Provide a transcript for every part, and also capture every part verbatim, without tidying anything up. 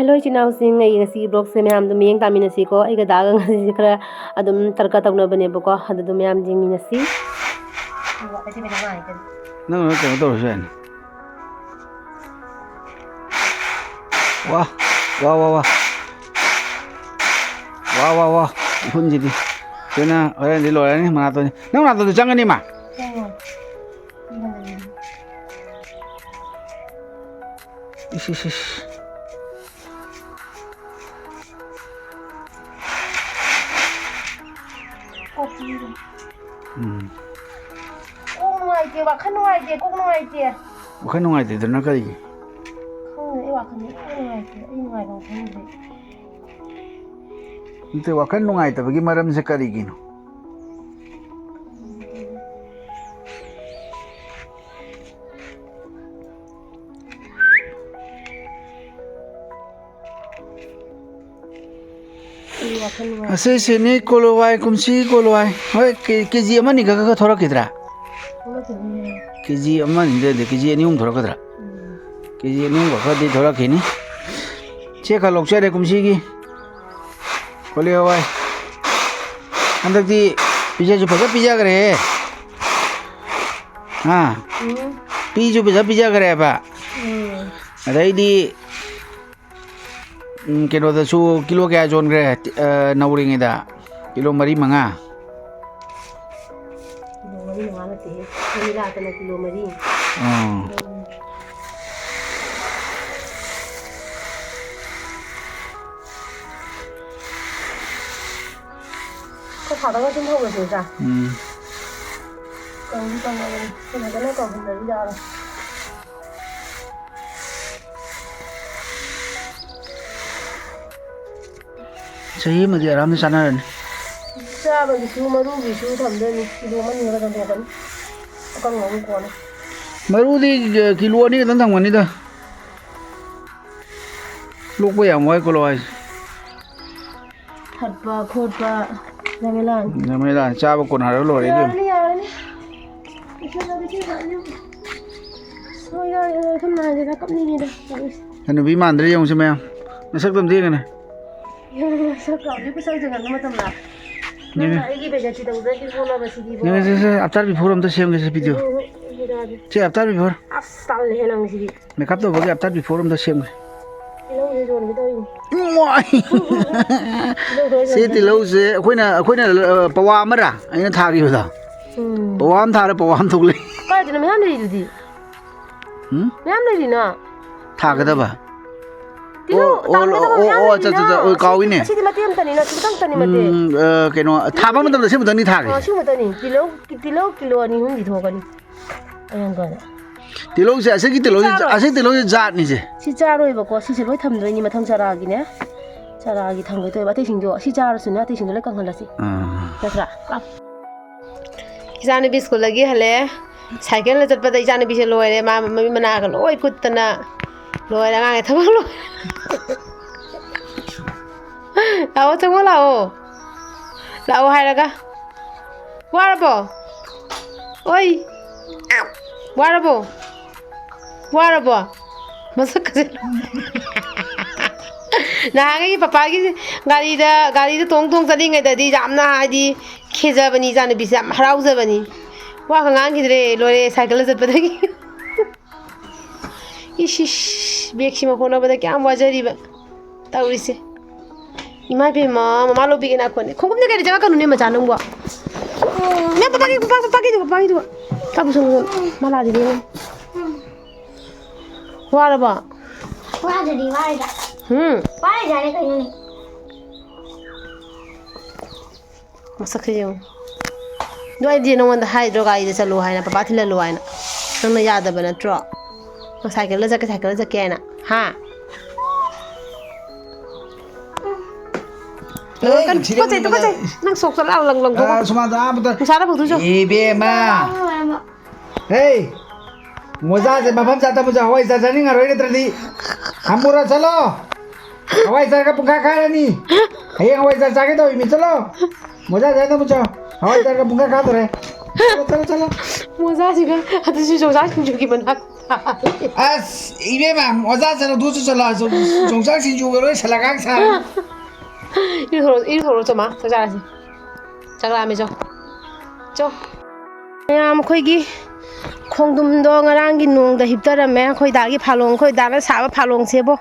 Hello ꯏꯆꯤꯟ ꯏꯅꯥꯎꯁꯤꯡ, ꯑꯩꯒꯤ ꯉꯁꯤꯒꯤ ꯕ꯭ꯂꯣꯛꯁꯦ ꯃꯌꯥꯝꯗꯣ ꯃꯤꯠꯌꯦꯡ ꯇꯥꯃꯤꯟꯅꯁꯤꯀꯣ꯫ ꯑꯩꯒ ꯗꯥꯒ ꯉꯁꯤꯁꯦ ꯈꯔ ꯑꯗꯨꯝ ꯇꯔꯀ ꯇꯧꯅꯕꯅꯦꯕꯀꯣ, ꯑꯗꯨꯗꯣ ꯃꯌꯥꯝ ꯌꯦꯡꯃꯤꯟꯅꯁꯤ꯫ ꯅꯪ ꯀꯩꯅꯣ ꯇꯧꯔꯁꯨ ꯌꯥꯏꯅꯦ꯫ ꯋꯥ, ꯋꯥ, ꯋꯥ, ꯋꯥ꯫ ꯋꯥ, ꯋꯥ, ꯋꯥ꯫ ꯎꯐꯨꯟꯁꯤꯗꯤ꯫ ꯁꯤꯅ ꯍꯣꯔꯦꯟꯗꯤ ꯂꯣꯏꯔꯅꯤ ꯃꯅꯥꯇꯣꯟꯁꯦ꯫ ꯅꯪ ꯃꯅꯥꯇꯣꯟꯗꯤ ꯆꯪꯒꯅꯤ ꯃꯥ? ꯆꯪꯉꯣꯏ꯫ ꯏꯁ, ꯏꯁ, ꯏꯁ꯫ ꯀꯣꯛ ꯆꯤꯛꯏ꯫ ꯎꯝ꯫ ꯀꯣꯛ ꯅꯨꯡꯉꯥꯏꯇꯦ, ꯋꯥꯈꯜ ꯅꯨꯡꯉꯥꯏꯇꯦ, ꯀꯣꯛ ꯅꯨꯡꯉꯥꯏꯇꯦ꯫ ꯋꯥꯈꯜ ꯅꯨꯡꯉꯥꯏꯇꯦꯗꯨꯅ ꯀꯔꯤꯒꯤ? ꯈꯪꯗꯦ, ꯑꯩ ꯋꯥꯈꯜꯁꯦ ꯏꯅꯨꯡ ꯅꯨꯡꯉꯥꯏꯇꯦ꯫ ꯑꯩ ꯅꯨꯡꯉꯥꯏꯐꯝ ꯈꯪꯗꯦ꯫ ꯅꯠꯇꯦ, ꯋꯥꯈꯜ ꯅꯨꯡꯉꯥꯏꯇꯕꯒꯤ ꯃꯔꯝꯁꯦ ꯀꯔꯤꯒꯤꯅꯣ? ꯑꯩ ꯋꯥꯈꯜ ꯅꯨꯡꯉꯥꯏ-, ꯑꯁꯤꯁꯤꯅꯤ ꯀꯣꯂꯨꯋꯥꯏ, ꯀꯨꯝꯁꯤ ꯀꯣꯂꯨꯋꯥꯏ꯫ ꯍꯣꯏ, ꯀꯦ-, ꯀꯦ ꯖꯤ ꯑꯃꯅꯤ ꯈꯛ ꯈꯛ ꯊꯣꯔꯛꯈꯤꯗ꯭ꯔꯥ? ꯊꯣꯛꯂꯛꯈꯤꯅꯤꯌꯦ꯫ ꯀꯦ ꯖꯤ ꯑꯃꯅꯤꯗꯗꯤ ꯀꯦ ꯖꯤ ꯑꯅꯤ ꯑꯍꯨꯝ ꯊꯣꯔꯛꯀꯗ꯭ꯔꯥ? ꯎꯝ꯫ ꯀꯦ ꯖꯤ ꯑꯅꯤ ꯑꯍꯨꯝ ꯈꯛ ꯈꯔꯗꯤ ꯊꯣꯔꯛꯈꯤꯅꯤ꯫ ꯁꯦ ꯈꯔ ꯂꯧꯆꯔꯦ ꯀꯨꯝꯁꯤꯒꯤ ꯀꯣꯂꯤ ꯍꯋꯥꯏ꯫ ꯍꯟꯗꯛꯇꯤ ꯄꯤꯖꯁꯨ ꯐꯖ ꯄꯤꯖꯈ꯭ꯔꯦꯍꯦ꯫ ꯍꯥ? ꯎꯝ꯫ ꯄꯤꯁꯨ ꯐꯖ ꯄꯤꯖꯈ꯭ꯔꯦꯕ꯫ ꯎꯝ꯫ ꯑꯗꯩꯗꯤ ꯎꯝ, ꯀꯩꯅꯣꯗꯁꯨ ꯀꯤꯂꯣ ꯀꯌꯥ ꯌꯣꯟꯈ꯭ꯔꯦ? ꯑ, ꯅꯧꯔꯤꯉꯩꯗ ꯀꯤꯂꯣ ꯃꯔꯤ ꯃꯉꯥ꯫ ꯀꯤꯂꯣ ꯃꯔꯤ ꯃꯉꯥ ꯅꯠꯇꯦꯍꯦ, ꯃꯅꯤꯂꯥꯗꯅ ꯀꯤꯂꯣ ꯃꯔꯤ꯫ ꯑꯥ꯫ ꯎꯝ꯫ ꯈꯔ ꯁꯥꯗꯪ ꯑꯗꯨꯝ ꯍꯧꯔꯁꯦ, ꯏꯆꯥ꯫ ꯎꯝ꯫ ꯀꯪꯗꯤ ꯀꯪꯉꯕꯅꯤ, ꯐꯖꯅ ꯀꯪꯍꯟꯗꯕꯤ ꯌꯥꯔꯣꯏ꯫ ꯆꯍꯤ ꯑꯃꯗꯤ ꯑꯔꯥꯝꯅ ꯆꯥꯅꯔꯅꯤ꯫ ꯆꯥꯕꯒꯤꯁꯨ ꯃꯔꯨꯒꯤꯁꯨ ꯊꯝꯗꯣꯏꯅꯤ꯫ ꯀꯤꯂꯣ ꯑꯃꯅꯤ ꯈꯛꯇ ꯊꯝꯗꯣꯛꯀꯅꯤ꯫ ꯑꯀꯪꯕ ꯑꯃꯨꯛ ꯀꯣꯟꯅ꯫ ꯃꯔꯨꯗꯤ, ꯑ, ꯀꯤꯂꯣ ꯑꯅꯤ ꯈꯛꯇꯪ ꯊꯝꯒꯅꯤꯗ꯫ ꯂꯣꯛꯄ ꯌꯥꯝ ꯋꯥꯏ ꯀꯣꯂꯣ ꯍꯥꯏꯁꯦ꯫ ꯊꯠꯄ ꯈꯣꯠꯄ ꯖꯃꯦꯂꯥꯅꯤ꯫ ꯖꯃꯦꯂꯥꯅꯤ꯫ ꯆꯥꯕ ꯀꯣꯟꯅꯔꯒ ꯂꯣꯏꯔꯦ ꯏꯕꯦꯝꯃ꯫ ꯌꯥꯔꯅꯤ, ꯌꯥꯔꯅꯤ꯫ ꯏꯁꯤꯡ ꯊꯛ-, ꯏꯁꯤꯡ ꯊꯛ-, ꯏꯁꯤꯡ ꯊꯛ-, ꯁꯣꯏ ꯌꯥꯎꯔꯦ, ꯁꯣꯏ ꯌꯥꯎꯔꯦ꯫ ꯁꯝꯅ ꯍꯥꯏꯔꯕꯗ ꯀꯞꯅꯤꯡꯉꯤꯗ ꯇꯧꯔꯤꯁꯦ꯫ ꯍꯅꯨꯕꯤ ꯃꯥꯟꯗ꯭ꯔꯦ ꯌꯦꯡꯉꯨꯁꯤ ꯃꯌꯥꯝ꯫ ꯅꯁꯛꯇꯣ ꯑꯝꯇ ꯌꯦꯡꯒꯦꯅꯦ꯫ ꯁꯛ ꯀꯥꯎꯗꯤ ꯈꯨꯠꯁꯛ ꯌꯦꯡꯍꯟꯕ ꯃꯇꯝꯗ ꯌꯦꯡꯉꯦ꯫ ꯅꯪꯅ ꯑꯩꯒꯤ ꯕꯦꯖꯇꯤ ꯇꯧꯖꯔꯗꯤ ꯁꯣꯛꯅꯕ ꯁꯤꯗꯤꯕꯣ꯫ ꯌꯦꯡꯉꯦ, ꯁꯦ, ꯁꯦ, ꯑꯞꯇꯥꯔ ꯕꯤꯐꯣꯔ ꯑꯝꯇ ꯁꯦꯝꯒꯦꯁꯦ ꯚꯤꯗꯤꯑꯣ꯫ ꯎꯝ, ꯎꯝ, ꯎꯝ, ꯌꯥꯗꯦ꯫ ꯁꯦ, ꯑꯞꯇꯥꯔ ꯕꯤꯐꯣꯔ꯫ ꯑꯁ ꯇꯜꯂꯦꯍꯦ ꯅꯪꯁꯤꯗꯤ꯫ ꯃꯦꯀꯞ ꯇꯧꯕꯒꯤ ꯑꯞꯇꯥꯔ ꯕꯤꯐꯣꯔ ꯑꯝꯇ ꯁꯦꯝꯒꯦ꯫ ꯇꯤꯜꯍꯧꯁꯦ ꯌꯣꯟꯒꯦ ꯇꯧꯔꯤꯅꯤ꯫ ꯏꯃꯥꯏ! ꯇꯤꯜꯍꯧꯗꯣ ꯁꯤ ꯌꯣꯟꯒꯦ꯫ ꯇꯤꯜꯍꯧꯁꯦ ꯑꯩꯈꯣꯏꯅ, ꯑꯩꯈꯣꯏꯅ, ꯑ, ꯄꯋꯥ ꯑꯃꯔ ꯑꯩꯅ ꯊꯥꯈꯤꯕꯗꯣ? ꯎꯝ꯫ ꯄꯋꯥ ꯑꯃ ꯊꯥꯔ ꯄꯋꯥ ꯑꯃ ꯊꯣꯛꯂꯛꯏ꯫ ꯀꯥꯏꯗꯅꯣ ꯃꯌꯥꯝ ꯂꯩꯔꯤꯗꯨꯗꯤ? ꯎꯝ? ꯃꯌꯥꯝ ꯂꯩꯔꯤꯅ꯫ ꯊꯥꯒꯗꯕ? ꯇꯤꯜꯍꯧ ꯑꯣ, ꯑꯣ, ꯇꯥꯡꯒꯗꯕ ꯑꯣ, ꯃꯌꯥꯝ ꯑꯣ, ꯑꯠꯆꯥ, ꯑꯠꯆꯥ, ꯑꯠꯆꯥ, ꯂꯩꯔꯤꯅ꯫ ꯑꯣ, ꯀꯥꯎꯏꯅꯦ꯫ ꯑꯁꯤꯗꯤ ꯃꯇꯦꯛ ꯑꯃꯇꯅꯤꯅ, ꯈꯤꯇꯪꯇꯅꯤ ꯃꯇꯦꯛ꯫ ꯎꯝ, ꯑ, ꯀꯩꯅꯣ, ꯊꯥꯕ ꯃꯇꯝꯗ ꯁꯤ ꯑꯃꯇꯪꯗꯤ ꯊꯥꯒꯦ꯫ ꯑ, ꯁꯤ ꯑꯃꯇꯅꯤ꯫ ꯇꯤꯜꯍꯧ, ꯇꯤꯜꯍꯧ ꯀꯤꯂꯣ ꯑꯅꯤ ꯑꯍꯨꯝꯗꯤ ꯊꯣꯛꯀꯅꯤ꯫ ꯑꯌꯥꯝꯕꯅ꯫ ꯇꯤꯜꯍꯧꯁꯦ, ꯑꯁꯤꯒꯤ ꯇꯤꯜꯍꯧꯁꯦ, ꯆꯥꯔꯣꯏ꯫ ꯑꯁꯤꯒꯤ ꯇꯤꯜꯍꯧꯁꯦ ꯖꯥꯠꯅꯤꯁꯦ꯫ ꯁꯤ ꯆꯥꯔꯣꯏꯕꯀꯣ, ꯁꯤꯁꯦ ꯂꯣꯏ ꯊꯝꯗꯣꯏꯅꯤ ꯃꯊꯪ ꯆꯔꯥꯒꯤꯅꯦ꯫ ꯆꯔꯥꯒꯤ ꯊꯝꯒꯦ ꯇꯧꯋꯦꯕ꯫ ꯑꯇꯩꯁꯤꯡꯗꯣ, ꯁꯤ ꯆꯥꯔꯁꯨꯅꯦ, ꯑꯇꯩꯁꯤꯡꯗꯣ ꯂꯣꯏ ꯀꯪꯍꯜꯂꯁꯤ꯫ ꯑꯥ꯫ ꯅꯠꯇ꯭ꯔꯥ? ꯏꯆꯥꯅꯨꯄꯤ ꯁ꯭ꯀꯨꯜꯗꯒꯤ ꯍꯜꯂꯛꯑꯦ꯫ ꯁꯥꯏꯀꯜꯗ ꯆꯠꯄꯗ ꯏꯆꯥꯅꯨꯄꯤꯁꯦ ꯂꯣꯏꯔꯦ꯫ ꯃꯥ ꯃꯃꯤꯠ ꯃꯅꯥꯒ ꯂꯣꯏ ꯀꯨꯠꯇꯅ ꯂꯣꯏꯔꯦ꯫ ꯑꯉꯥꯡꯒꯤ ꯊꯕꯛ ꯂꯣꯏꯔꯦ꯫ ꯂꯥꯛꯑꯣ, ꯆꯪꯉꯣ ꯂꯥꯛꯑꯣ꯫ ꯂꯥꯛꯑꯣ ꯍꯥꯏꯔꯒ꯫ ꯋꯥꯔꯕꯣ? ꯑꯣꯏ꯫ ꯋꯥꯔꯕꯣ? ꯋꯥꯔꯕꯣ? ꯃꯁꯛꯀꯁꯦ꯫ ꯅꯍꯥꯟꯈꯩ ꯄꯄꯥꯒꯤ ꯒꯥꯔꯤꯗ, ꯒꯥꯔꯤꯗ ꯇꯣꯡ ꯇꯣꯡ ꯆꯠꯂꯤꯉꯩꯗꯗꯤ ꯌꯥꯝꯅ ꯍꯥꯏꯗꯤ ꯈꯦꯖꯕꯅꯤ, ꯏꯆꯥꯅꯨꯄꯤꯁꯦ ꯌꯥꯝ ꯍꯔꯥꯎꯖꯕꯅꯤ꯫ ꯋꯥꯒ ꯉꯥꯡꯈꯤꯗ꯭ꯔꯦ, ꯂꯣꯏꯔꯦ ꯁꯥꯏꯀꯜꯗ ꯆꯠꯄꯗꯒꯤ꯫ ꯏꯁ, ꯏꯁ, ꯕꯦꯒꯁꯤꯃ ꯍꯣꯠꯅꯕꯗ ꯀꯌꯥꯝ ꯋꯥꯖꯔꯤꯕ ꯇꯧꯔꯤꯁꯦ꯫ ꯏꯃꯥ ꯏꯕꯦꯝꯃ, ꯃꯃꯥ ꯂꯧꯕꯤꯒꯦ ꯅꯥꯈꯣꯟꯅꯦ꯫ ꯈꯣꯡꯎꯞꯅ ꯀꯩꯗ ꯆꯪꯉꯛꯀꯅꯨꯅꯦ, ꯃꯆꯥ ꯅꯪꯕꯣ꯫ ꯃꯦ, ꯄꯄꯥꯒꯤ, ꯄꯄꯥ, ꯄꯄꯥꯒꯤꯗꯨ, ꯄꯄꯥꯒꯤꯗꯨ꯫ ꯀꯥꯕꯨ ꯁꯪꯉꯨ, ꯃꯥ ꯂꯥꯛꯑꯗꯤ ꯌꯦꯡꯉꯨ꯫ ꯋꯥꯔꯕꯣ? ꯋꯥꯗ꯭ꯔꯗꯤ ꯋꯥꯔꯣꯏꯗ꯫ ꯍꯨꯝ꯫ ꯋꯥꯔꯣꯏꯗ꯭ꯔꯥꯅꯦ ꯀꯩꯅꯣꯅꯦ? ꯃꯁꯛꯁꯦ ꯌꯦꯡꯉꯨ꯫ ꯑꯗꯨ ꯑꯩꯗꯤ ꯅꯉꯣꯟꯗ ꯍꯥꯏꯗ꯭ꯔꯣ ꯒꯥꯔꯤꯗ ꯆꯠꯂꯣ ꯍꯥꯏꯅ, ꯄꯄꯥ ꯊꯤꯜꯍꯜꯂꯣ ꯍꯥꯏꯅ? ꯅꯪꯅ ꯌꯥꯗꯕ ꯅꯠꯇ꯭ꯔꯣ? ꯅꯪ ꯁꯥꯏꯀꯜꯗ ꯆꯠꯀꯦ, ꯁꯥꯏꯀꯜꯗ ꯆꯠꯀꯦ ꯍꯥꯏꯅ? ꯍꯥ? ꯑꯦ, ꯀꯩꯅꯣ, ꯁꯤꯗ ꯇꯨꯀꯠꯆꯩ, ꯎꯅꯤꯡꯕ ꯇꯨꯀꯠꯆꯩ꯫ ꯅꯪ ꯁꯣꯛ ꯆꯠꯂ ꯂꯪ, ꯂꯪꯊꯣꯛꯀꯣ꯫ ꯑꯥ, ꯁꯨꯃꯥꯡꯗ ꯑꯥ ꯃꯊꯛ꯫ ꯅꯨꯡꯁꯥꯗ ꯐꯧꯗꯣꯛꯆꯧ꯫ ꯏꯕꯦꯝꯃ! ꯋꯥꯔꯕ? ꯍꯦ! ꯃꯣꯖꯥꯁꯦ ꯃꯐꯝ ꯆꯥ ꯊꯝꯃꯨ ꯆꯣ, ꯍꯋꯥꯏ ꯆꯥ ꯆꯥꯅꯤꯡꯉꯔꯣꯏ ꯅꯠꯇ꯭ꯔꯗꯤ꯫ ꯊꯝꯃꯨꯔꯣ, ꯆꯠꯂꯣ! ꯍꯋꯥꯏ ꯆꯥꯔꯒ ꯄꯨꯡꯈꯥꯏ ꯈꯥꯏꯔꯅꯤ꯫ ꯍꯌꯦꯡ ꯍꯋꯥꯏ ꯆꯥ ꯆꯥꯒꯦ ꯇꯧꯔꯤꯃꯤ, ꯆꯠꯂꯣ! ꯃꯣꯖꯥꯁꯦ ꯊꯝꯃꯨ ꯆꯣ, ꯍꯋꯥꯏ ꯆꯥꯔꯒ ꯄꯨꯡꯈꯥꯏ ꯈꯥꯗꯣꯔꯦ꯫ ꯆꯠꯂꯣ, ꯆꯠꯂꯣ, ꯆꯠꯂꯣ꯫ ꯃꯣꯖꯥꯁꯤꯒ ꯑꯗꯨꯁꯨ ꯆꯣꯡꯖꯥ ꯁꯤꯡꯖꯨꯒꯤ ꯃꯅꯥꯛ꯫ ꯑꯁ, ꯏꯕꯦꯝꯃ, ꯑꯣꯖꯥ ꯆꯠꯂꯣ, ꯗꯨꯁꯨ ꯆꯠꯂꯣ, ꯌꯣꯡꯆꯥꯛ ꯁꯤꯡꯖꯨꯒ ꯂꯣꯏ ꯁꯂꯥꯒꯥꯡ ꯁꯥꯔꯦ꯫ ꯏꯔꯨꯊꯣꯔꯛꯑꯣ, ꯏꯔꯨꯊꯣꯔꯛꯑꯣ, ꯆꯣ, ꯃꯥ, ꯆꯥꯛ ꯆꯥꯔꯁꯤ꯫ ꯆꯥꯛ ꯂꯥꯝꯃꯦ, ꯆꯣ꯫ ꯆꯣ꯫ ꯃꯌꯥꯝ, ꯑꯩꯈꯣꯏꯒꯤ ꯈꯣꯡꯗ꯭ꯔꯨꯝꯗꯣ ꯉꯔꯥꯡꯒꯤ ꯅꯣꯡꯗ ꯍꯤꯞꯊꯔꯝꯃꯦ꯫ ꯑꯩꯈꯣꯏ ꯗꯥꯒꯤ ꯐꯥꯂꯣꯡ, ꯑꯩꯈꯣꯏ ꯗꯥꯅ ꯁꯥꯕ ꯐꯥꯂꯣꯡꯁꯦꯕꯣ,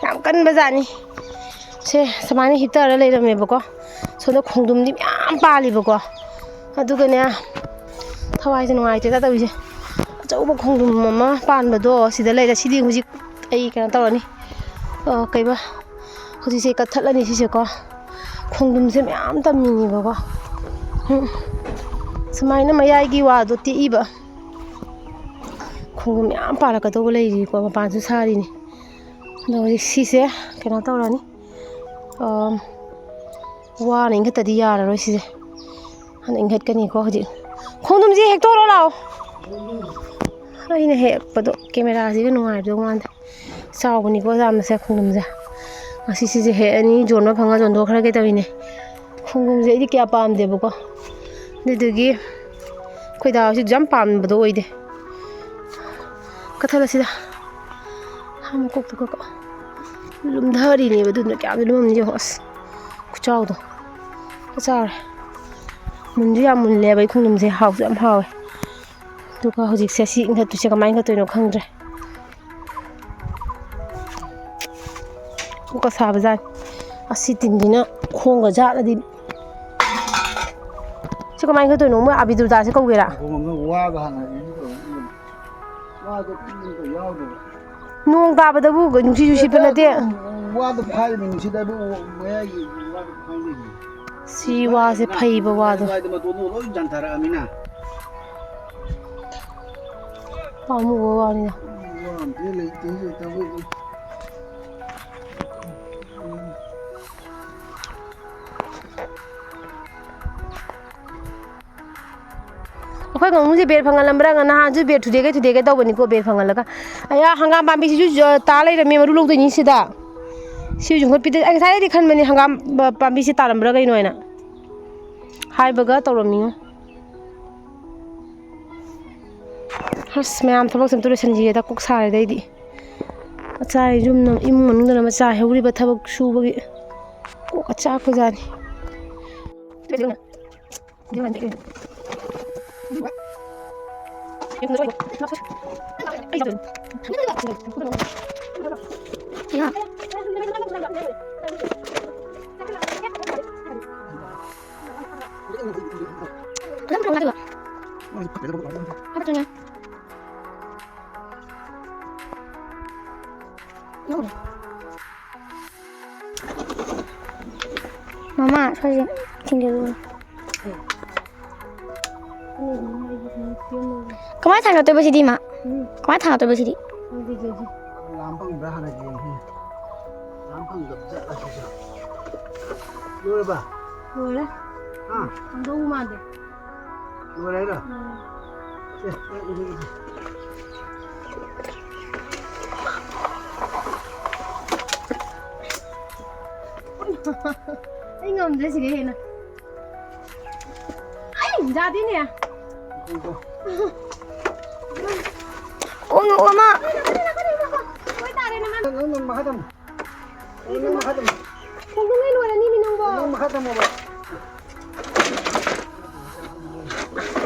ꯌꯥꯝ ꯀꯟꯕꯖꯥꯠꯅꯤ꯫ ꯁꯦ, ꯁꯨꯃꯥꯏꯅ ꯍꯤꯞꯊꯔ ꯂꯩꯔꯝꯃꯦꯕꯀꯣ꯫ ꯁꯣꯝꯗ ꯈꯣꯡꯗ꯭ꯔꯨꯝꯗꯤ ꯃꯌꯥꯝ ꯄꯥꯜꯂꯤꯕꯀꯣ꯫ ꯑꯗꯨꯒꯅꯦ, ꯊꯋꯥꯏꯁꯦ ꯅꯨꯡꯉꯥꯏꯇꯦꯗ ꯇꯧꯔꯤꯁꯦ꯫ ꯑꯆꯧꯕ ꯈꯣꯡꯗ꯭ꯔꯨꯝ ꯑꯃ ꯄꯥꯟꯕꯗꯣ ꯁꯤꯗ ꯂꯩꯔꯦ꯫ ꯁꯤꯗꯤ ꯍꯧꯖꯤꯛ ꯑꯩ ꯀꯩꯅꯣ ꯇꯧꯔꯅꯤ꯫ ꯑ, ꯀꯩꯕ? ꯍꯧꯖꯤꯛꯁꯦ ꯀꯠꯊꯠꯂꯅꯤ ꯁꯤꯁꯦꯀꯣ꯫ ꯈꯣꯡꯗ꯭ꯔꯨꯝꯁꯦ ꯃꯌꯥꯝ ꯇꯝꯃꯤꯅꯦꯕꯀꯣ꯫ ꯎꯝ꯫ ꯁꯨꯃꯥꯏꯅ ꯃꯌꯥꯏꯒꯤ ꯋꯥꯗꯣ ꯇꯦꯛꯏꯕ꯫ ꯈꯣꯡꯗ꯭ꯔꯨꯝ ꯃꯌꯥꯝ ꯄꯥꯜꯂꯛꯀꯗꯧꯕ ꯂꯩꯔꯤꯀꯣ, ꯃꯄꯥꯟꯁꯨ ꯁꯥꯔꯤꯅꯤ꯫ ꯑꯗꯣ ꯍꯧꯖꯤꯛ ꯁꯤꯁꯦ ꯀꯩꯅꯣ ꯇꯧꯔꯅꯤ꯫ ꯑꯝ, ꯋꯥꯅ ꯏꯟꯈꯠꯇꯗꯤ ꯌꯥꯔꯔꯣꯏ ꯁꯤꯁꯦ꯫ ꯍꯥꯟꯅ ꯏꯟꯈꯠꯀꯅꯤꯀꯣ ꯍꯧꯖꯤꯛ꯫ ꯈꯣꯡꯗ꯭ꯔꯨꯝꯁꯦ ꯍꯦꯛꯇꯣꯛꯎꯔꯣ ꯂꯥꯛꯑꯣ꯫ ꯑꯩꯅ ꯍꯦꯛꯄꯗꯣ ꯀꯦꯃꯦꯔꯥꯁꯤꯒ ꯅꯨꯡꯉꯥꯏꯔꯗꯧ ꯃꯥꯟꯗꯦ꯫ ꯆꯥꯎꯕꯅꯤꯀꯣ ꯌꯥꯝꯅꯁꯦ ꯈꯣꯡꯗ꯭ꯔꯨꯝꯁꯦ꯫ ꯉꯁꯤ ꯁꯤꯁꯦ ꯍꯦꯛꯑꯅꯤ, ꯌꯣꯟꯕ ꯐꯪꯉ ꯌꯣꯟꯊꯣꯛꯈ꯭ꯔꯒꯦ ꯇꯧꯔꯤꯅꯦ꯫ ꯈꯣꯡꯗ꯭ꯔꯨꯝꯁꯦ ꯑꯩꯗꯤ ꯀꯌꯥ ꯄꯥꯝꯗꯦꯕꯀꯣ꯫ ꯑꯗꯨꯗꯨꯒꯤ ꯑꯩꯈꯣꯏ ꯗꯥ ꯍꯣꯏꯁꯨ ꯌꯥꯝ ꯄꯥꯝꯕꯗꯣ ꯑꯣꯏꯗꯦ꯫ ꯀꯠꯊꯠꯂꯁꯤꯗ꯫ ꯍꯥ, ꯃꯀꯣꯛꯇꯣ ꯀꯛ-, ꯀꯛ-, ꯂꯨꯝꯊꯔꯤꯅꯦꯕ, ꯑꯗꯨꯅ ꯀꯌꯥꯝꯗꯤ ꯂꯨꯝꯃꯝꯅꯤ ꯌꯦꯡꯉꯣ꯫ ꯑꯁ, ꯈꯨꯆꯥꯎꯗꯣ꯫ ꯐꯖꯔꯦ꯫ ꯃꯨꯟꯁꯨ ꯌꯥꯝ ꯃꯨꯜꯂꯦꯕ ꯑꯩ ꯈꯣꯡꯗ꯭ꯔꯨꯝꯁꯦ, ꯍꯥꯎꯁꯨ ꯌꯥꯝ ꯍꯥꯎꯋꯦ꯫ ꯑꯗꯨꯒ ꯍꯧꯖꯤꯛꯁꯦ ꯁꯤ ꯏꯟꯈꯠꯇꯣꯏꯁꯦ ꯀꯃꯥꯏꯅ ꯏꯟꯈꯠꯇꯣꯏꯅꯣ ꯈꯪꯗ꯭ꯔꯦ꯫ ꯀꯣꯛꯀ ꯁꯥꯕꯖꯥꯠꯅꯤ꯫ ꯑꯁꯤ ꯇꯤꯟꯁꯤꯅ ꯈꯣꯡꯒ ꯆꯥꯠꯂꯗꯤ꯫ ꯁꯤ ꯀꯃꯥꯏꯅ ꯏꯟꯈꯠꯇꯣꯏꯅꯣ? ꯃꯣꯏ ꯑꯕꯤꯗꯨꯔꯗꯥꯁꯦ ꯀꯧꯒꯦꯔꯥ? ꯋꯥꯗꯣ ꯍꯥꯟꯅ ꯀꯩꯅꯣ ꯇꯧꯔ ꯏꯟꯈꯠꯂꯣ꯫ ꯋꯥꯗꯣ ꯏꯟꯈꯠꯄ ꯌꯥꯎꯗꯕ꯫ ꯅꯣꯡ ꯇꯥꯕꯗꯕꯨ ꯅꯨꯡꯁꯤꯠꯁꯨ ꯁꯤꯠꯄ ꯅꯠꯇꯦ꯫ ꯋꯥꯗꯣ ꯐꯥꯏꯔꯤꯕꯅꯤ, ꯁꯤꯗ ꯑꯗꯨ ꯃꯌꯥꯏꯒꯤ ꯋꯥꯗꯣ ꯐꯥꯏꯔꯤꯕꯅꯤ꯫ ꯁꯤ ꯋꯥꯁꯦ ꯐꯩꯕ ꯋꯥꯗꯣ꯫ ꯑꯗꯨꯋꯥꯏꯗ ꯃꯇꯣꯟꯗꯣ ꯂꯣꯏ ꯌꯥꯟꯊꯔꯛꯑꯃꯤꯅ꯫ ꯄꯥꯝꯃꯨꯕ ꯋꯥꯅꯤꯗ꯫ ꯋꯥ ꯑꯝꯇ ꯂꯩꯇꯦ, ꯂꯩꯇꯕꯩ꯫ ꯑꯩꯈꯣꯏ ꯉꯥꯅꯨꯁꯦ ꯕꯦꯔ ꯐꯪꯍꯜꯂꯝꯕ꯭ꯔꯥ? ꯅꯍꯥꯟꯁꯨ ꯕꯦꯔ ꯊꯨꯗꯦꯛꯀꯦ ꯊꯨꯗꯦꯛꯀꯦ ꯇꯧꯕꯅꯤꯀꯣ, ꯕꯦꯔ ꯐꯪꯍꯜꯂꯒ꯫ ꯑꯌꯥ, ꯍꯪꯒꯥꯝ ꯄꯥꯝꯕꯤꯁꯤꯁꯨ ꯖ-, ꯇꯥ ꯂꯩꯔꯝꯃꯦ, ꯃꯔꯨ ꯂꯧꯗꯣꯏꯅꯤ ꯁꯤꯗ꯫ ꯁꯤꯁꯨ ꯍꯨꯠꯄꯤꯗ-, ꯑꯩ ꯉꯁꯥꯏꯗꯤ ꯈꯟꯕꯅꯤ ꯍꯪꯒꯥꯝ ꯄ-, ꯄꯥꯝꯕꯤꯁꯤ ꯇꯥꯔꯝꯕ꯭ꯔꯥ ꯀꯩꯅꯣ ꯍꯥꯏꯅ꯫ ꯍꯥꯏꯕꯒ ꯇꯧꯔꯝꯃꯤꯉꯣ꯫ ꯑꯁ, ꯃꯌꯥꯝ ꯊꯕꯛꯁꯦ ꯑꯝꯇ ꯂꯣꯏꯁꯤꯟꯈꯤꯒꯦꯗ꯫ ꯀꯣꯛ ꯁꯥꯔꯦꯗ ꯑꯩꯗꯤ꯫ ꯃꯆꯥ ꯌꯨꯝꯅ, ꯏꯃꯨꯡ ꯃꯅꯨꯡꯗꯅ ꯃꯆꯥ ꯍꯩꯍꯧꯔꯤꯕ ꯊꯕꯛ ꯁꯨꯕꯒꯤ ꯀꯣꯛꯀ ꯆꯥꯛꯄꯖꯥꯠꯅꯤ꯫ ꯃꯃꯥ, ꯁ꯭ꯋꯥꯏꯁꯦ ꯊꯤꯡꯖꯤꯜꯂꯨ꯫ ꯀꯃꯥꯏꯅ ꯊꯥꯡꯒꯠꯇꯣꯏꯕ ꯁꯤꯗꯤ, ꯏꯃꯥ? ꯎꯝ꯫ ꯀꯃꯥꯏꯅ ꯊꯥꯡꯒꯠꯇꯣꯏꯕ ꯁꯤꯗꯤ? ꯈꯪꯗꯦ, ꯌꯦꯡꯁꯤ꯫ ꯂꯥꯝ ꯐꯪꯕ꯭ꯔꯥ ꯍꯥꯟꯅ ꯌꯦꯡꯁꯤ꯫ ꯂꯥꯝ ꯐꯪꯗꯕ ꯖꯥꯠꯂ ꯁꯤꯁꯨ? ꯂꯣꯏꯔꯕ? ꯂꯣꯏꯔꯦ꯫ ꯍꯥ? ꯐꯪꯗꯧ ꯃꯥꯟꯗꯦ꯫ ꯂꯣꯏꯔꯦ ꯍꯥꯏꯔꯣ? ꯎꯝ꯫ ꯑꯦ, ꯑꯦ, ꯑꯦ, ꯑꯦ꯫ ꯑꯩ ꯉꯝꯗ꯭ꯔꯦ ꯁꯤꯗꯩ ꯍꯦꯟꯅ꯫ ꯑꯩ ꯌꯥꯗꯦꯅꯦ꯫ ꯑꯣ, ꯑꯣ, ꯃꯥ꯫ ꯂꯣꯏ ꯇꯥꯔꯦ ꯅꯃꯥ꯫ ꯅꯪ, ꯅꯪ ꯃꯈꯥ ꯊꯝꯃꯣ꯫ ꯅꯪ, ꯅꯪ ꯃꯈꯥ ꯊꯝꯃꯣ꯫ ꯈꯣꯡꯗ꯭ꯔꯨꯝ ꯂꯣꯏ ꯂꯣꯏꯔꯅꯤ ꯃꯤ ꯅꯪꯕꯣ꯫ ꯅꯪ ꯃꯈꯥ ꯊꯝꯃꯣꯕ꯫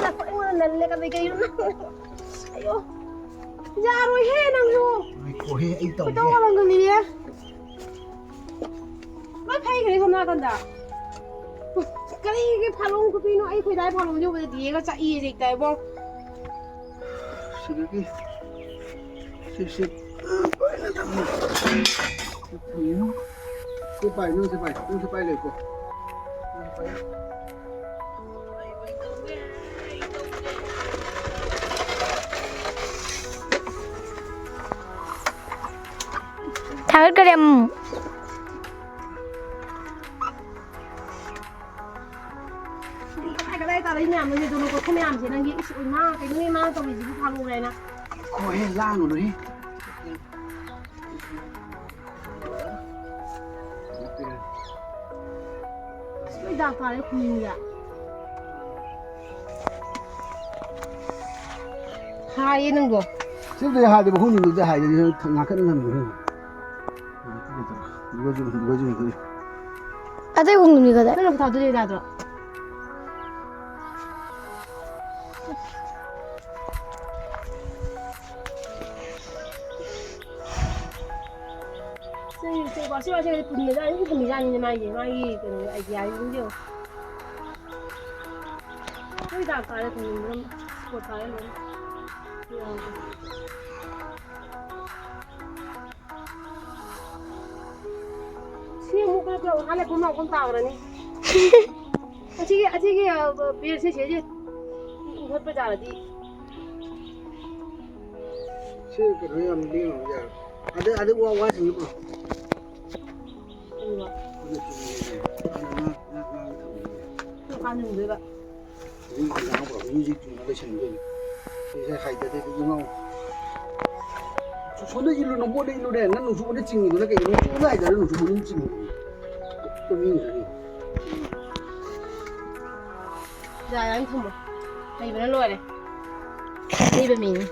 ꯑꯩꯉꯣꯟꯗ ꯅꯜꯂꯦ ꯀꯃꯥꯏ ꯀꯩꯅꯣ ꯅꯪ꯫ ꯑꯌꯣ꯫ ꯌꯥꯔꯣꯏꯍꯦ ꯅꯪꯁꯨ꯫ ꯉꯥꯏꯈꯣꯍꯦ, ꯑꯩ ꯇꯧꯒꯦ꯫ ꯈꯣꯏꯗꯧ ꯋꯥꯂꯪꯒꯅꯤꯌꯦ꯫ ꯂꯣꯏ ꯐꯩꯈ꯭ꯔꯦ ꯁꯣꯝ ꯅꯥꯀꯟꯗ꯫ ꯀꯔꯤꯒꯤ ꯐꯥꯂꯣꯡ ꯈꯨꯄꯤꯅꯣ? ꯑꯩ ꯈꯣꯏꯗꯥꯏ ꯐꯥꯂꯣꯡꯁꯦ ꯎꯕꯗ ꯗꯤꯌꯦꯒ ꯆꯥꯛꯏꯌꯦ ꯍꯦꯛꯇ ꯏꯕꯣ꯫ ꯁꯤꯗꯒꯤ ꯁꯤ, ꯁꯤ ꯄꯥꯏꯅ ꯊꯝꯃꯣ꯫ ꯁꯤ ꯄꯥꯏ, ꯅꯪ ꯁꯤ ꯄꯥꯏ, ꯅꯪ ꯁꯤ ꯄꯥꯏ ꯂꯩꯀꯣ꯫ ꯅꯪ ꯁꯤ ꯄꯥꯏ꯫ ꯊꯥꯒꯠꯈꯔꯦ ꯑꯃꯨꯛ꯫ ꯀꯗꯥꯏ ꯀꯗꯥꯏ ꯇꯥꯔꯛꯏ ꯃꯌꯥꯝꯅꯣ, ꯅꯦꯗꯣ ꯅꯣꯀꯣꯛꯈꯣ ꯃꯌꯥꯝꯁꯦ ꯅꯪꯒꯤ? ꯏꯁ, ꯏꯃꯥ, ꯀꯩꯅꯣꯅꯦ ꯃꯥꯅ ꯇꯧꯔꯤꯁꯤꯕꯨ ꯐꯥꯂꯣꯡ ꯍꯥꯏꯅ? ꯍꯣꯏ, ꯂꯥꯡꯒꯅꯨꯍꯦ꯫ ꯑꯁ, ꯂꯣꯏ ꯗꯥꯛ ꯇꯥꯔꯦ ꯈꯨꯅꯤꯡꯗ꯫ ꯍꯥꯏꯌꯦ ꯅꯪꯕꯣ꯫ ꯁꯤꯕꯨꯗꯤ ꯍꯥꯏꯗꯤ ꯃꯈꯣꯡ ꯅꯤꯡꯕꯗꯤ ꯍꯥꯏꯗꯤ ꯉꯥꯛꯀꯟ ꯉꯝꯃꯤ꯫ ꯑꯗꯨꯒ ꯌꯨꯝ, ꯑꯗꯨꯒ ꯌꯨꯝ, ꯑꯗꯨꯒ ꯌꯨꯝ꯫ ꯑꯇꯩ ꯈꯣꯡꯗꯣꯝꯗꯤ ꯀꯗꯥꯏ? ꯅꯪꯅ ꯊꯥꯗꯣꯛꯑꯦ ꯌꯥꯗ꯭ꯔꯣ? ꯁꯤ, ꯁꯤ, ꯋꯥꯁꯤ, ꯋꯥꯁꯤ, ꯄꯨꯟꯕꯖꯥꯠꯅꯤ, ꯄꯨꯟꯕꯖꯥꯠꯅꯤꯅꯦ ꯃꯥꯒꯤ, ꯃꯥꯒꯤ ꯀꯩꯅꯣ, idea ꯁꯤꯡꯁꯦ ꯌꯦꯡꯉꯣ꯫ ꯂꯣꯏ ꯗꯥꯛ ꯇꯥꯔꯦ, ꯊꯣꯡꯖꯤꯟꯕꯗ ꯂꯣꯏ spot ꯇꯥꯔꯦ ꯂꯣꯏꯅ꯫ ꯁꯤ ꯑꯃꯨꯛ ꯈꯔ ꯈꯔ ꯉꯥꯏꯍꯥꯛ ꯂꯩꯔ ꯄꯨꯝꯅꯃꯛ ꯄꯨꯝ ꯇꯥꯈ꯭ꯔꯅꯤ꯫ ꯑꯁꯤꯒꯤ, ꯑꯁꯤꯒꯤ, ꯑ, ꯕꯦꯜꯁꯦ ꯁꯤꯁꯦ ꯏꯟꯈꯠꯄ ꯌꯥꯔꯗꯤ꯫ ꯁꯤ ꯀꯩꯅꯣ ꯌꯥꯝ ꯂꯦꯡꯉꯝꯕ ꯌꯥꯔꯣꯏ꯫ ꯑꯗꯩ, ꯑꯗꯩ ꯋꯥ, ꯋꯥ ꯁꯤꯡꯉꯤꯀꯣ꯫ ꯀꯩꯅꯣ? ꯑꯗꯨ ꯆꯨꯝꯃꯦ꯫ ꯑꯗꯨ ꯉꯥꯡ-, ꯉꯥꯡ-, ꯉꯥꯡ ꯊꯝꯃꯦ꯫ ꯀꯔꯝ ꯀꯥꯟꯗ ꯌꯨꯡꯗꯣꯏꯕ? ꯍꯧꯖꯤꯛ ꯉꯥꯡꯕ ꯍꯧꯖꯤꯛ ꯍꯧꯖꯤꯛ ꯆꯨꯝꯅ ꯂꯩꯁꯟꯗꯣꯏꯅꯤ꯫ ꯁꯤꯁꯦ ꯍꯥꯏꯗꯗꯤ ꯑꯗꯨꯝ ꯉꯥꯡꯉꯨ꯫ ꯁꯣꯝꯗ ꯏꯜꯂꯨ, ꯅꯣꯡꯄꯣꯛꯗ ꯏꯜꯂꯨꯅꯦ꯫ ꯅꯪ ꯅꯣꯡꯆꯨꯞ ꯑꯗꯨꯝ ꯆꯤꯡꯉꯤꯗꯨꯅ ꯀꯩꯒꯤꯅꯣ? ꯅꯣꯡꯆꯨꯞ ꯑꯗꯨꯝ ꯍꯥꯏꯗꯔ ꯅꯣꯡꯆꯨꯞ ꯑꯗꯨꯝ ꯆꯤꯡꯉꯤꯗꯨꯅꯤ꯫ ꯇꯨꯃꯤꯟ ꯂꯩꯌꯨ꯫ ꯌꯥ, ꯌꯥꯅꯤ, ꯊꯝꯃꯣ꯫ ꯍꯩꯕꯅ ꯂꯣꯏꯔꯦ꯫ ꯍꯩꯕ ꯃꯤꯅꯤ꯫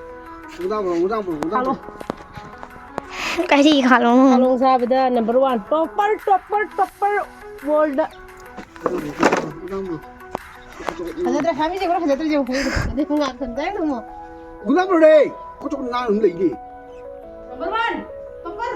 ꯅꯨꯡꯗꯥꯡ ꯄꯨꯔꯛꯑꯣ, ꯅꯨꯡꯗꯥꯡ ꯄꯨꯔꯛꯑꯣ, ꯅꯨꯡꯗꯥꯡ ꯈꯥꯂꯣ꯫ ꯄꯨꯔꯛꯑꯣ꯫ ꯀꯔꯤ ꯈꯥꯂꯣ? ꯈꯥꯂꯣꯡ ꯆꯥꯕꯗ number one꯫ Topper, topper, topper world꯫ ꯐꯖꯗ꯭ꯔꯦ, ꯐꯥꯃꯤꯁꯦ ꯈꯔ ꯐꯖꯗ꯭ꯔꯦ, ꯌꯦꯡꯉꯨ, ꯐꯖꯗ꯭ꯔꯦ꯫ ꯑꯗꯩ ꯉꯥꯛ ꯊꯝꯖꯔꯦ, ꯊꯝꯃꯣ꯫ ꯒꯨꯂꯥꯞ ꯂꯣꯏꯔꯦ꯫ ꯈꯨꯠ ꯆꯨꯝꯅ ꯅꯥꯟꯅ ꯑꯗꯨꯝ ꯂꯩꯅꯦ꯫ Number one, topper꯫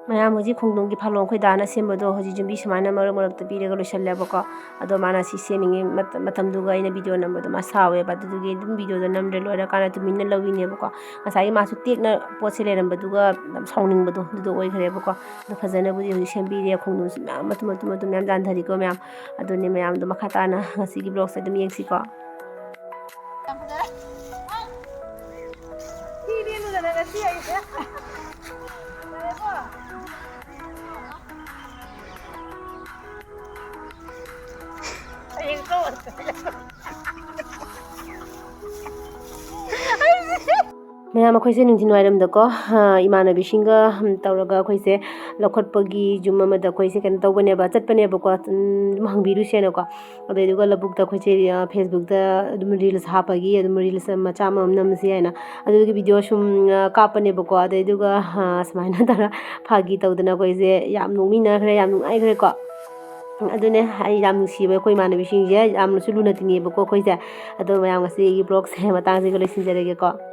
ꯃꯌꯥꯝ, ꯍꯧꯖꯤꯛ ꯈꯣꯡꯗꯣꯝꯒꯤ ꯐꯥꯂꯣꯡ ꯑꯩꯈꯣꯏ ꯗꯥꯅ ꯁꯦꯝꯕꯗꯣ ꯍꯧꯖꯤꯛ ꯌꯨꯝꯕꯤ ꯁꯨꯃꯥꯏꯅ ꯃꯔꯛ ꯃꯔꯛꯇ ꯄꯤꯔꯒ ꯂꯣꯏꯁꯜꯂꯦꯕꯀꯣ꯫ ꯑꯗꯣ ꯃꯥꯅ ꯁꯤ ꯁꯦꯝꯃꯤꯉꯩ ꯃꯇꯝꯗꯨꯒ ꯑꯩꯅ video ꯅꯝꯕꯗꯣ ꯃꯥ ꯁꯥꯎꯋꯦꯕ꯫ ꯑꯗꯨꯗꯨꯒꯤ ꯑꯗꯨꯝ videoꯗꯣ ꯅꯝꯗ꯭ꯔꯦ, ꯂꯣꯏꯔꯀꯥꯟꯗ ꯇꯨꯃꯤꯟꯅ ꯂꯧꯋꯤꯅꯦꯕꯀꯣ꯫ ꯉꯁꯥꯏꯒꯤ ꯃꯥꯁꯨ ꯇꯦꯛꯅ ꯄꯣꯠꯁꯦ ꯂꯩꯔꯝꯕꯗꯨꯒ ꯌꯥꯝ ꯁꯥꯎꯅꯤꯡꯕꯗꯣ ꯑꯗꯨꯗꯣ ꯑꯣꯏꯈ꯭ꯔꯦꯕꯀꯣ꯫ ꯑꯗꯣ ꯐꯖꯅꯕꯨꯗꯤ ꯍꯧꯖꯤꯛ ꯁꯦꯝꯕꯤꯔꯦ꯫ ꯈꯣꯡꯗꯣꯝꯁꯨ ꯃꯌꯥꯝ ꯃꯇꯨꯝ ꯃꯇꯨꯝ ꯃꯇꯨꯝ ꯃꯌꯥꯝ ꯌꯥꯟꯊꯔꯤꯀꯣ ꯃꯌꯥꯝ꯫ ꯑꯗꯨꯅꯦ ꯃꯌꯥꯝꯗꯣ ꯃꯈꯥ ꯇꯥꯅ ꯉꯁꯤꯒꯤ vlogꯁꯦ ꯑꯗꯨꯝ ꯌꯦꯡꯁꯤꯀꯣ꯫ ꯃꯈꯣꯏꯁꯦ ꯅꯨꯡꯊꯤꯜ ꯋꯥꯏꯔꯝꯗꯀꯣ, ꯏꯃꯥꯟꯅꯕꯤꯁꯤꯡꯒ ꯇꯧꯔꯒ ꯑꯩꯈꯣꯏꯁꯦ ꯂꯧꯈꯠꯄꯒꯤ ꯌꯨꯝ ꯑꯃꯗ ꯑꯩꯈꯣꯏꯁꯦ ꯀꯩꯅꯣ ꯇꯧꯕꯅꯦꯕ, ꯆꯠꯄꯅꯦꯕꯀꯣ, ꯑꯗꯨꯝ ꯍꯪꯕꯤꯔꯨꯁꯦꯅꯀꯣ꯫ ꯑꯗꯨꯗꯨꯒ ꯂꯧꯕꯨꯛꯇ ꯑꯩꯈꯣꯏꯁꯦ Facebookꯇ ꯑꯗꯨꯝ reels ꯍꯥꯞꯄꯒꯤ ꯑꯗꯨꯝ reels ꯃꯆꯥ ꯑꯃꯃꯝ ꯅꯝꯁꯤ ꯍꯥꯏꯅ ꯑꯗꯨꯒꯤ video ꯁꯨꯝ ꯀꯥꯞꯄꯅꯦꯕꯀꯣ꯫ ꯑꯗꯨꯗꯨꯒ ꯁꯨꯃꯥꯏꯅ ꯇꯧꯔ ꯐꯥꯒꯤ ꯇꯧꯗꯅ ꯑꯩꯈꯣꯏꯁꯦ ꯌꯥꯝ ꯅꯣꯛꯃꯤꯟꯅꯈ꯭ꯔꯦ, ꯌꯥꯝ ꯅꯨꯡꯉꯥꯏꯈ꯭ꯔꯦꯀꯣ꯫ ꯑꯗꯨꯅꯦ, ꯑꯩ ꯌꯥꯝ ꯅꯨꯡꯁꯤꯕ ꯑꯩꯈꯣꯏ ꯏꯃꯥꯟꯅꯕꯤꯁꯤꯡꯁꯦ, ꯌꯥꯝꯅꯁꯨ ꯂꯨꯅ ꯇꯤꯟꯅꯩꯌꯦꯕꯀꯣ ꯑꯩꯈꯣꯏꯁꯦ꯫ ꯑꯗꯣ ꯃꯌꯥꯝ, ꯉꯁꯤꯒꯤ vlogꯁꯦ ꯃꯇꯥꯡꯁꯤꯒ ꯂꯣꯏꯁꯤꯟꯖꯔꯒꯦꯀꯣ꯫